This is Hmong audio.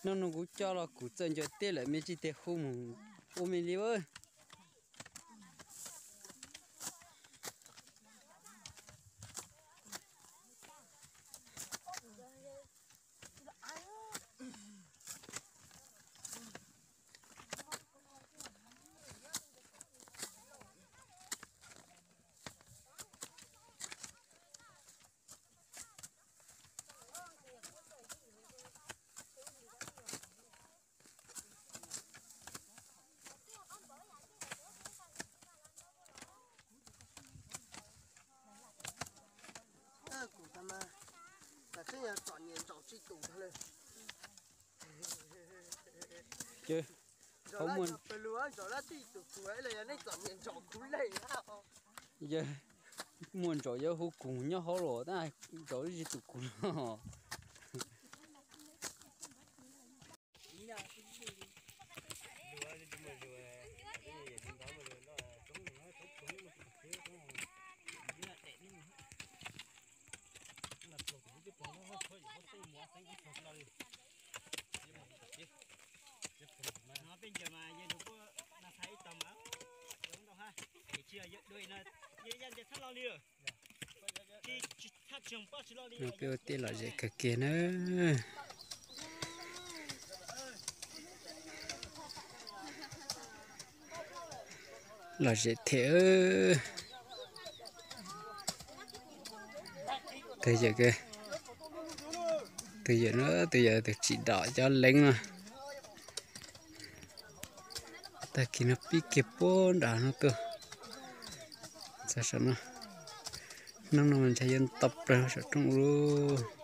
Hnub no kuv coj los kuv txawj ncaws teb lawm me tsis tes hu mus ua me li. Kuv tas mas, tas tseeb yog txom nyem ntsaum tsis tus tag li. Ces, yog muaj ntsaum yuav hu kuv nyob hauv los tab ntsaum tsis tus kuv no. No peb ua teb lom zem kawg kiag na. Lom zem thiab. Tus yawm, tus yawm no tus yawm tus tsim dom cov leev no. Tag kis no pib kiag puag nram no tuaj. Txog saum no, hnub no mas ntshai yuav nto plaws saum rooj lawm.